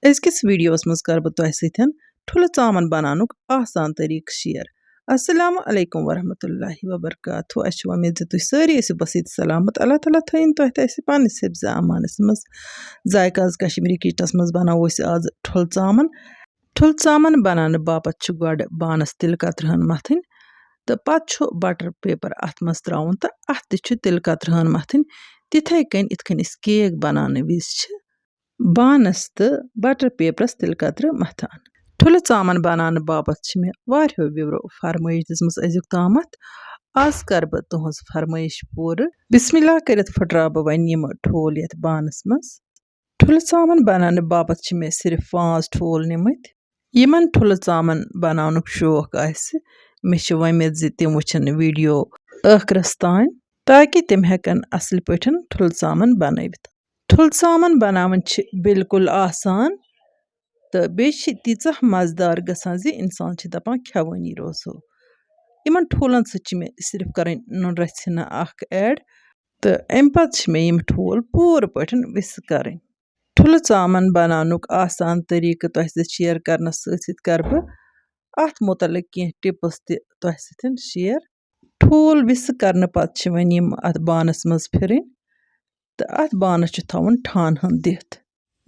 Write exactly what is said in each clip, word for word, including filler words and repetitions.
أزکِس ویٖڈیوَس منٛز کَرٕ بہٕ تۄہہِ سۭتۍ ٹھُلہٕ ژامَن بَناونُک آسان طریٖقہٕ شِیر۔ السلام علیکم ورحمۃ اللہ وبرکاتہ۔ اَسہِ چھِ وۄمید زِ تُہۍ سٲری ٲسِو بسیٖت سلامت۔ اللہ تعالیٰ تھٲیِن تۄہہِ تہٕ اَسہِ پنٛنِس حِفظِ امانَس منٛز۔ ذایقہ آز کشمیٖری کِچنَس منٛز بَناوو أسۍ آز ٹھُلہٕ ژامَن۔ ٹھُلہٕ ژامَن بَناونہٕ باپَتھ چھِ گۄڈٕ بانَس تِلہٕ قطرٕ ہن مَتھٕنۍ تہٕ پَتہٕ چھُ بٹر پیپر اَتھ منٛز ترٛاوُن تہٕ اَتھ تہِ چھُ تِلہٕ قطرٕ ہن مَتھٕنۍ۔ تِتھَے کٔنۍ یِتھ کٔنۍ أسۍ کیک بَناونہٕ وِزِ چھِ بانَس تہٕ بٹر پیپرَس تِلہٕ قطرٕ مَتھان۔ ٹھُلہٕ ژامَن بَناونہٕ باپَتھ چھِ مےٚ واریاہو viewerو فرمٲیِش دِژمٕژ أزیُک تامَتھ۔ آز کَرٕ بہٕ تُہٕنٛز فرمٲیِش پوٗرٕ۔ بسم اللہ کٔرِتھ پھٕٹراوٕ بہٕ وۄنۍ یِم ٹھوٗل یَتھ بانَس منٛز۔ ٹھُلہٕ ژامَن بَناونہٕ باپَتھ چھِ مےٚ صرف پانٛژھ ٹھوٗل نِمٕتۍ۔ یِمَن ٹھُلہٕ ژامَن بَناونُک شوق آسہِ، مےٚ چھِ وۄمید زِ تِم وٕچھَن ویٖڈیو ٲخرَس تام، تاکہِ تِم ہٮ۪کَن اَصٕل پٲٹھۍ ٹھُلہٕ ژامَن بَنٲوِتھ۔ ٹھُلہٕ ژامَن بَناوٕنۍ چھِ بالکل آسان تہٕ بیٚیہِ چھِ تیٖژاہ مَزٕدار گژھان زِ اِنسان چھِ دَپان کھٮ۪وٲنی روزو۔ یِمَن ٹھوٗلَن سۭتۍ چھِ مےٚ صرف کَرٕنۍ نُنہٕ رَژھِ ہنا اَکھ add تہٕ اَمہِ پَتہٕ چھِ مےٚ یِم ٹھوٗل پوٗرٕ پٲٹھۍ وِسہٕ کَرٕنۍ۔ ٹھُلہٕ ژامَن بَناونُک آسان طریٖقہٕ تۄہہِ سۭتۍ share کَرنَس سۭتۍ سۭتۍ کَرٕ بہٕ اَتھ مُتعلِق کینٛہہ tips تہِ تۄہہِ سۭتۍ share۔ ٹھوٗل وِسہٕ کَرنہٕ پَتہٕ چھِ وۄنۍ یِم اَتھ بانَس منٛز پھِرٕنۍ تہٕ اَتھ بانَس چھُ تھاوُن ٹھانہٕ ہن دِتھ۔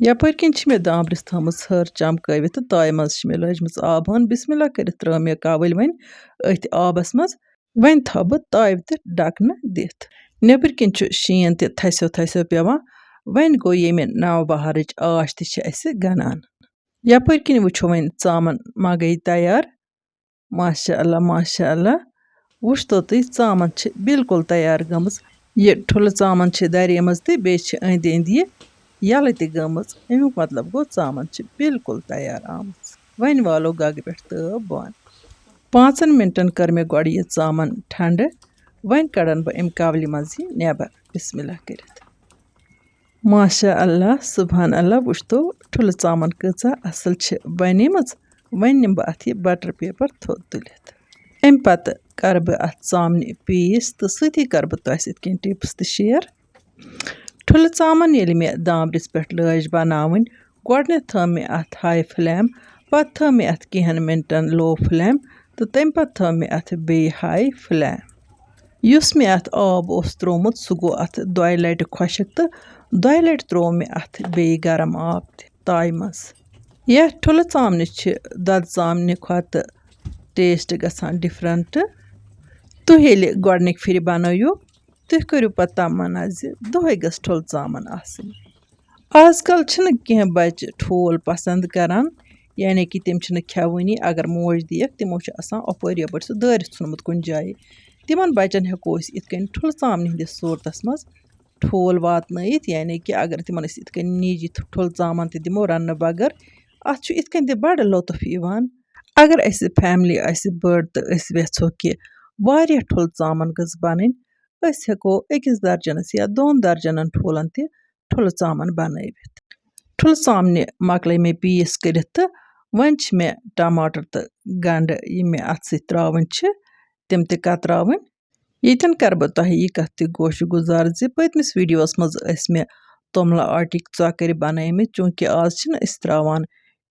یَپٲرۍ کِنۍ چھِ مےٚ دامبرِس تھٲومٕژ ۂر چمکٲوِتھ تہٕ تایہِ منٛز چھِ مےٚ لٲجمٕژ آبہٕ ہن۔ بِسمِ اللہ کٔرِتھ ترٛٲو مےٚ کَوٕلۍ وۄنۍ أتھۍ آبَس منٛز۔ وۄنۍ تھاوٕ بہٕ تایہِ تہِ ڈَکہٕ نہٕ دِتھ۔ نیٚبٕرۍ کِنۍ چھُ شیٖن تہِ تھَسیو تھَسیو پٮ۪وان۔ وۄنۍ گوٚو ییٚمہِ نَو بَہارٕچ آش تہِ چھِ اَسہِ گَنان۔ یَپٲرۍ کِنۍ وٕچھو وۄنۍ ژامَن ما گٔے تیار۔ ماشاء اللہ، ماشاء اللہ۔ وٕچھتو تُہۍ، ژامَن چھِ بالکل تیار گٔمٕژ۔ یہِ ٹھُلہٕ ژامَن چھِ دَریمٕژ تہٕ بیٚیہِ چھِ أنٛدۍ أنٛدۍ یہِ یَلہٕ تہِ گٔمٕژ۔ اَمیُک مطلب گوٚو، ژامَن چھِ بالکل تیار آمٕژ۔ وۄنۍ والو گَگہٕ پٮ۪ٹھ تٲو بۄن۔ پانٛژَن مِنٹَن کٔر مےٚ گۄڈٕ یہِ ژامَن ٹھنٛڈٕ۔ وۄنۍ کَڑَن بہٕ اَمہِ کَولہِ منٛز یہِ نٮ۪بَر۔ بِسمِ اللہ کٔرِتھ۔ ماشاء اللہ، سبحان اللہ، وٕچھتو ٹھُلہٕ ژامَن کۭژاہ اَصٕل چھِ بَنیمٕژ۔ وۄنۍ نِمہٕ بہٕ اَتھ یہِ butter paper تھوٚد تُلِتھ۔ اَمہِ پَتہٕ کَرٕ بہٕ اَتھ ژامنہِ piece تہٕ سۭتی کَرٕ بہٕ تۄہہِ سۭتۍ کینٛہہ tips تہِ share۔ ٹھُلہٕ ژامَن ییٚلہِ مےٚ دامبرِس پٮ۪ٹھ لٲج بَناوٕنۍ، گۄڈٕنٮ۪تھ تھٲو مےٚ اَتھ high flame، پَتہٕ تھٲو مےٚ اَتھ کینٛہَن مِنٹَن low flame تہٕ تَمہِ پَتہٕ تھٲو مےٚ اَتھ بیٚیہِ high flame۔ یُس مےٚ اَتھ آب اوس ترٛوومُت، سُہ گوٚو اَتھ دۄیہِ لَٹہِ خۄشٕک تہٕ دۄیہِ لَٹہِ ترٛوو مےٚ اَتھ بیٚیہِ گرم آب تہِ تایہِ منٛز۔ یَتھ ٹھُلہٕ ژامنہِ چھِ دۄدٕ ژامنہِ کھۄتہٕ taste گژھان different۔ تُہۍ ییٚلہِ گۄڈٕنِکۍ پھِرِ بَنٲیِو، تُہۍ کٔرِو پَتہٕ تَمنا زِ دۄہَے گٔژھ ٹھُلہٕ ژامَن آسٕنۍ۔ آز کل چھِنہٕ کینٛہہ بَچہٕ ٹھوٗل پسنٛد کران، یعنی کہِ تِم چھِنہٕ کھٮ۪وٲنی۔ اگر موج دِیَکھ، تِمو چھُ آسان اَپٲرۍ یَپٲرۍ سُہ دٲرِتھ ژھُنمُت کُنہِ جایہِ۔ تِمن بَچَن ہٮ۪کو أسۍ یِتھ کٔنۍ ٹھُلہٕ ژامنہِ ہِنٛدِس صوٗرتَس منٛز ٹھوٗل واتنٲیِتھ، یعنی کہِ اگر تِمن أسۍ یِتھ کٔنۍ نیٖجہِ ٹھُلہٕ ژامَن تہِ دِمو رَننہٕ بغٲر، اَتھ چھُ یِتھ کٔنۍ تہِ بَڑٕ لُطُف یِوان۔ اگر اَسہِ family آسہِ بٔڑ تہٕ أسۍ یَژھو کہِ واریاہ ٹھُلہٕ ژامَن گٔژھ بَنٕنۍ، أسۍ ہٮ۪کو أکِس درجنَس یا دۄن درجنَن ٹھوٗلَن تہِ ٹھُلہٕ ژامَن بَنٲوِتھ۔ ٹھُلہٕ ژامنہِ مۄکلے مےٚ piece کٔرِتھ تہٕ وۄنۍ چھِ مےٚ ٹماٹر تہٕ گنٛڈٕ، یِم مےٚ اَتھ سۭتۍ ترٛاوٕنۍ چھِ، تِم تہِ کتراوٕنۍ۔ ییٚتٮ۪ن کَرٕ بہٕ تۄہہِ یہِ کَتھ تہِ گوشہِ گُزار زِ پٔتمِس ویٖڈیوَس منٛز ٲسۍ مےٚ توٚملہٕ آٹِکۍ ژۄکٕرۍ بَنٲومٕتۍ، چوٗنٛکہِ آز چھِنہٕ أسۍ ترٛاوان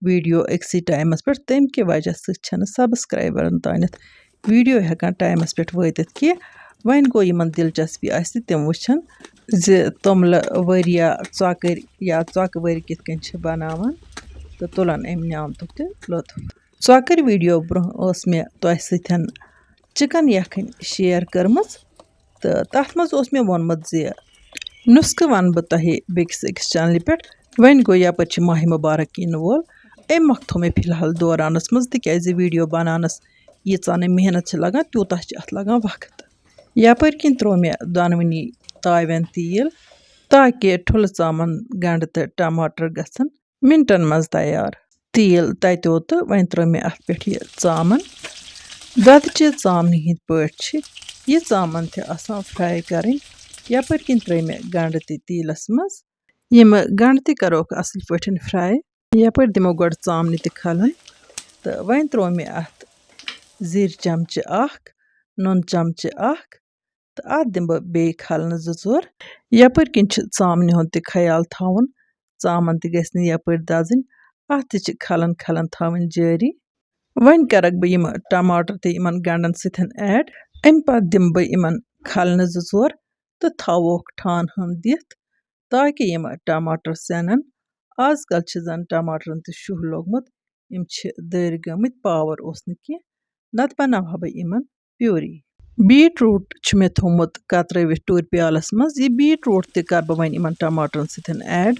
ویٖڈیو أکسٕے ٹایمَس پٮ۪ٹھ، تَمہِ کہِ وجہ سۭتۍ چھَنہٕ subscriberن تانٮ۪تھ ویٖڈیو ہٮ۪کان ٹایمَس پٮ۪ٹھ وٲتِتھ کینٛہہ۔ وۄنۍ گوٚو، یِمَن دِلچَسپی آسہِ، تِم وٕچھَن زِ توٚملہٕ ؤرۍ یا ژۄکٕرۍ یا ژۄکہٕ ؤرۍ کِتھ کٔنۍ چھِ بَناوان تہٕ تُلَن اَمہِ نعمتُک تہِ لطف۔ ژۄکٕرۍ ویٖڈیو برٛونٛہہ ٲس مےٚ تۄہہِ سۭتۍ چِکَن یَکھٕنۍ share کٔرمٕژ، تہٕ تَتھ منٛز اوس مےٚ ووٚنمُت زِ نُسخہٕ وَنہٕ بہٕ تۄہہِ بیٚکِس أکِس چَنلہِ پٮ۪ٹھ۔ وۄنۍ گوٚو، یَپٲرۍ چھِ ماہِ مُبارک یِنہٕ وول، اَمہِ مۄکھ تھوٚو مےٚ فی الحال دورانَس منٛز، تِکیٛازِ ویٖڈیو بَناونَس ییٖژاہ نہٕ محنت چھِ لَگان، تیوٗتاہ چھِ اَتھ لَگان وقت۔ یَپٲرۍ کِنۍ ترٛوو مےٚ دۄنوٕنی تاوٮ۪ن تیٖل، تاکہِ ٹھُلہٕ ژامَن، گَنٛڈٕ تہٕ ٹماٹر گژھن مِنٹَن منٛز تیار۔ تیٖل تَتیو تہٕ وۄنۍ ترٛٲو مےٚ اَتھ پٮ۪ٹھ یہِ ژامَن۔ دۄدٕ چہِ ژامنہِ ہِنٛدۍ پٲٹھۍ چھِ یہِ ژامَن تہِ آسان fry کَرٕنۍ۔ یَپٲرۍ کِنۍ ترٛٲے مےٚ گَنٛڈٕ تہِ تیٖلَس منٛز۔ یِم گَنٛڈٕ تہِ کَروکھ اَصٕل پٲٹھۍ fry۔ یَپٲرۍ دِمو گۄڈٕ ژامنہِ تہِ کھَلَن۔ تہٕ وۄنۍ ترٛوو مےٚ اَتھ زِرۍ چَمچہٕ اَکھ، نُن چَمچہٕ اَکھ، تہٕ اَتھ دِمہٕ بہٕ بیٚیہِ کھَلنہٕ زٕ ژور۔ یَپٲرۍ کِنۍ چھِ ژامنہِ ہُنٛد تہِ خیال تھاوُن، ژامَن تہِ گژھِ نہٕ یَپٲرۍ دَزٕنۍ۔ اَتھ تہِ چھِ کھلَن کھلَن تھاوٕنۍ جٲری۔ وۄنۍ کَرَکھ بہٕ یِم ٹماٹر تہِ یِمَن گنٛڈَن سۭتۍ add۔ اَمہِ پَتہٕ دِمہٕ بہٕ یِمَن کھلنہٕ زٕ ژور تہٕ تھاووکھ ٹھانہٕ ہن دِتھ، تاکہِ یِم ٹماٹر سٮ۪نَن۔ آز کل چھِ زَن ٹماٹرَن تہِ شُہ لوٚگمُت، یِم چھِ دٔرۍ گٔمٕتۍ، power اوس نہٕ کینٛہہ، نَتہٕ بَناوہا بہٕ یِمَن puree۔ Beetroot چھُ مےٚ تھوٚومُت کترٲوِتھ ٹوٗرِ پیالس منٛز۔ یہِ beetroot تہِ کرٕ بہٕ وۄنۍ یِمن ٹماٹرن سۭتۍ add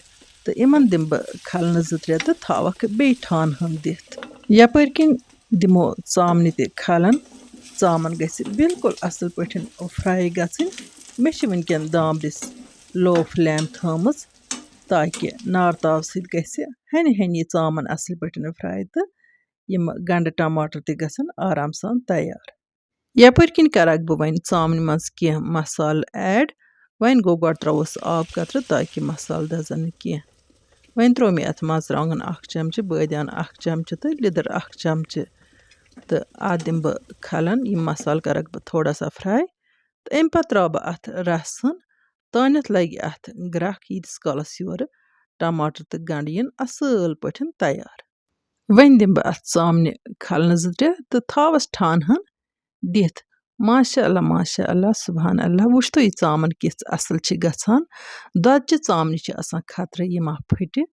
تہٕ یِمن دِمہٕ بہٕ کھلنہٕ زٕ ترٛےٚ تہٕ تھاوکھ بیٚیہِ ٹھانہٕ ہن دِتھ۔ یپٲرۍ کِنۍ دِمو ژامنہِ تہِ کھلن۔ ژامن گژھِ بالکل اصل پٲٹھۍ fry گژھٕنۍ۔ مےٚ چھِ وٕنکیٚن دامبرِس low flame تھٲومٕژ، تاکہِ نارتاو سۭتۍ گژھِ ہنہِ ہنہِ یہِ ژامن اصل پٲٹھۍ fry تہٕ یِم گنڈٕ ٹماٹر تہِ گژھن آرام سان تیار۔ یپٲرۍ کِنۍ کرکھ بہٕ وۄنۍ ژامنہِ منٛز کینٛہہ مسالہٕ add۔ وۄنۍ گوٚو، گۄڈٕ ترٛاووس آب قطرٕ، تاکہِ مسالہٕ دَزن نہٕ کینٛہہ۔ وۄنۍ ترٛوو مےٚ اَتھ مرژٕوانٛگن اکھ چمچہٕ، بٲدیان اکھ چمچہٕ تہٕ لیٚدٕر اکھ چمچہٕ۔ تہٕ اَتھ دِمہٕ بہٕ کھلن۔ یِم مسالہٕ کرکھ بہٕ تھوڑا سا fry۔ تہٕ اَمہِ پتہٕ ترٛاوٕ بہٕ اَتھ رسن۔ تانٮ۪تھ لگہِ اَتھ گرٛکھ، ییٖتِس کالس یورٕ ٹماٹر تہٕ گنڈٕ یِن اصل پٲٹھۍ تیار۔ وۄنۍ دِمہٕ بہٕ اَتھ ژامنہِ کھلنہٕ زٕ ترٛےٚ تہٕ تھاوَس ٹھانہٕ ہن دِتھ۔ ماشاء اللہ، ماشاء اللہ، سبحان اللہ، وٕچھ تو یہِ ژامَن کِژھ اَصٕل چھِ گژھان۔ دۄدچہِ ژامنہِ چھِ آسان خطرٕ یہِ ما پھٕٹہِ۔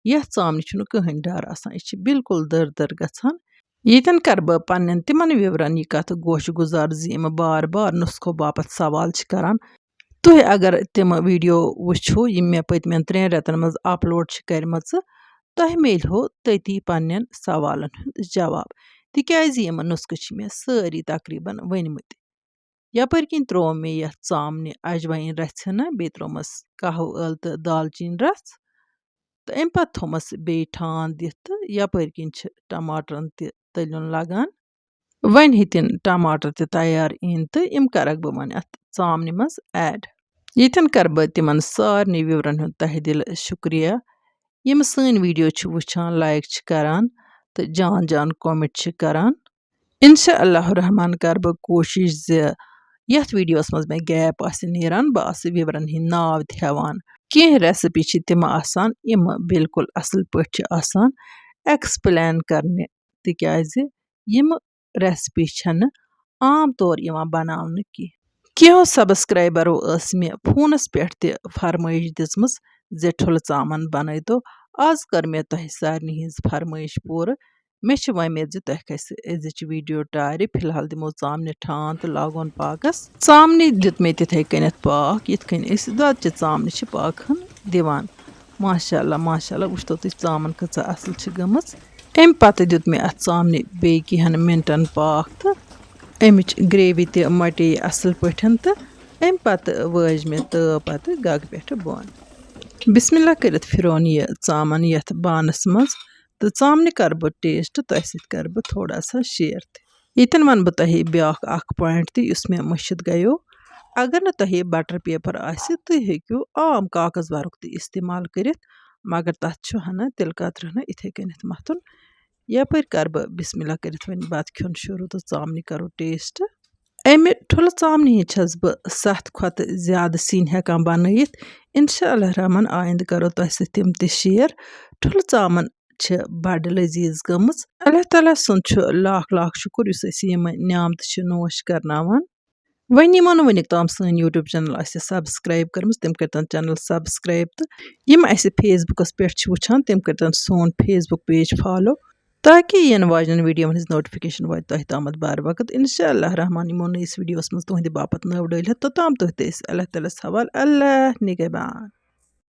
یَتھ ژامنہِ چھُنہٕ کٕہٕنۍ ڈَر آسان، یہِ چھِ بالکل دٔر دٔر گژھان۔ ییٚتٮ۪ن کَرٕ بہٕ پنٛنٮ۪ن تِمَن viewerن یہِ کَتھ گوش گُزار زِ یِم بار بار نُسخو باپتھ سوال چھِ کَران۔ تُہۍ اگر تِم video وٕچھِو، یِم مےٚ پٔتمٮ۪ن ترٛٮ۪ن رٮ۪تن منٛز upload چھِ کَرِمَژٕ، تۄہہِ میلہِ ہو تٔتی پنٛنٮ۪ن سوالن ہُنٛد جواب، تِکیٛازِ یِم نُسخہٕ چھِ مےٚ سٲری تقریباً ؤنۍمٕتۍ۔ یپٲرۍ کِنۍ ترٛوو مےٚ یَتھ ژامنہِ اجوایِن رَژھِ ہنا، بیٚیہِ ترٛوومَس قہوٕ ٲلہٕ تہٕ دالچیٖن رَژھ، تہٕ اَمہِ پتہٕ تھوٚومَس بیٚیہِ ٹھانٛد دِتھ، تہٕ یپٲرۍ کِنۍ چھِ ٹماٹرن تہِ تٔلیُن لگان۔ وۄنۍ ہیٚتِن ٹماٹر تہِ تیار یِنۍ تہٕ یِم کرکھ بہٕ وۄنۍ اَتھ ژامنہِ منٛز add۔ ییٚتٮ۪ن کرٕ بہٕ تِمن سارنٕے viewerن ہُنٛد تہہِ دِلہٕ شُکریہ، یِم سٲنۍ video چھِ وٕچھان، like چھِ کران تہٕ جان جان comment چھِ کران۔ انشاء اللہ الرحمان کرٕ بہٕ کوٗشِش زِ یَتھ videoس منٛز مےٚ gap آسہِ نیران، بہٕ آسہٕ viewerن ہٕنٛدۍ ناو تہِ ہٮ۪وان۔ کینٛہہ recipe چھِ تِم آسان، یِم بالکل اَصٕل پٲٹھۍ چھِ آسان explain کرنہِ، تِکیٛازِ یِم recipe چھَنہٕ عام طور یِوان بناونہٕ کینٛہہ۔ کینٛہو subscriberو ٲس مےٚ فونَس پٮ۪ٹھ تہِ فرمٲیش دِژمٕژ زِ ٹھُلہٕ ژامَن بنٲوتو۔ آز کٔر مےٚ تۄہہِ سارنٕے ہٕنٛز فرمٲیش پوٗرٕ۔ مےٚ چھِ وۄمید زِ تۄہہِ کھسہِ أزِچ video ٹارِ۔ فی الحال دِمو ژامنہِ ٹھانٛد تہٕ لاگون پاکَس۔ ژامنہِ دیُت مےٚ تِتھَے کٔنٮ۪تھ پاکھ، یِتھ کٔنۍ أسۍ دۄدچہِ ژامنہِ چھِ پاکہٕ ہن دِوان۔ ماشاء اللہ، ماشاء اللہ، وٕچھتو تُہۍ ژامَن کۭژاہ اَصٕل چھِ گٔمٕژ۔ اَمہِ پَتہٕ دیُت مےٚ اَتھ ژامنہِ بیٚیہِ کینٛہَن مِنٹَن پاکھ تہٕ اَمِچ gravy تہِ مَٹے اَصٕل پٲٹھۍ تہٕ اَمہِ پَتہٕ وٲج مےٚ تٲو پَتہٕ گَگہٕ پٮ۪ٹھٕ بۄن۔ بسم اللہ کٔرِتھ پھِرون یہِ ژامَن یَتھ بانَس منٛز تہٕ ژامنہِ کَرٕ بہٕ taste، تۄہہِ سۭتۍ کَرٕ بہٕ تھوڑا سا share تہِ۔ ییٚتٮ۪ن وَنہٕ بہٕ تۄہہِ بیٛاکھ اَکھ point تہِ یُس مےٚ مٔشِتھ گٔیو۔ اگر نہٕ تۄہہِ butter paper آسہِ، تُہۍ ہیٚکِو عام کاغذ ورُق تہِ استعمال کٔرِتھ، مگر تَتھ چھُ ہنا تِلہٕ قطرٕ ہنا یِتھَے کٔنٮ۪تھ مَتھُن۔ یَپٲرۍ کَرٕ بہٕ بسم اللہ کٔرِتھ وۄنۍ بَتہٕ کھیوٚن شروٗع تہٕ ژامنہِ کَرو taste۔ اَمہِ ٹھُلہٕ ژامنہِ ہِنٛدۍ چھَس بہٕ سَتھ کھۄتہٕ زیادٕ سِنۍ ہٮ۪کان بَنٲیِتھ۔ اِنشاء اللہ الرحمن آیِندٕ کَرو تۄہہِ سۭتۍ تِم تہِ share۔ ٹھُلہٕ ژامَن چھِ بَڑٕ لذیذ گٔمٕژ۔ اللہ تعالیٰ سُنٛد چھُ لاکھ لاکھ شُکُر یُس اَسہِ یِم نعمتہٕ چھِ نوش کرناوان۔ وۄنۍ یِمو نہٕ وٕنیُک تام سٲنۍ YouTube channel آسہِ subscribe کٔرمٕژ، تِم کٔرۍتن channel subscribe، تہٕ یِم اَسہِ Facebookس پٮ۪ٹھ چھِ وٕچھان، تِم کٔرۍتن سون Facebook page follow، تاکہِ یِنہٕ واجنٮ۪ن videoن ہٕنٛز notification واتہِ تۄہہِ تامَتھ بر وقت۔ انشاء اللہ الرحمن یِمو نٔیِس videoس منٛز تُہنٛدِ باپتھ نٔو ڈٲلۍ ہٮ۪تھ، توٚتام تُہۍ تہٕ أسۍ اللہ تعالیٰ ہَس حوالہٕ۔ اللہ نگہبان۔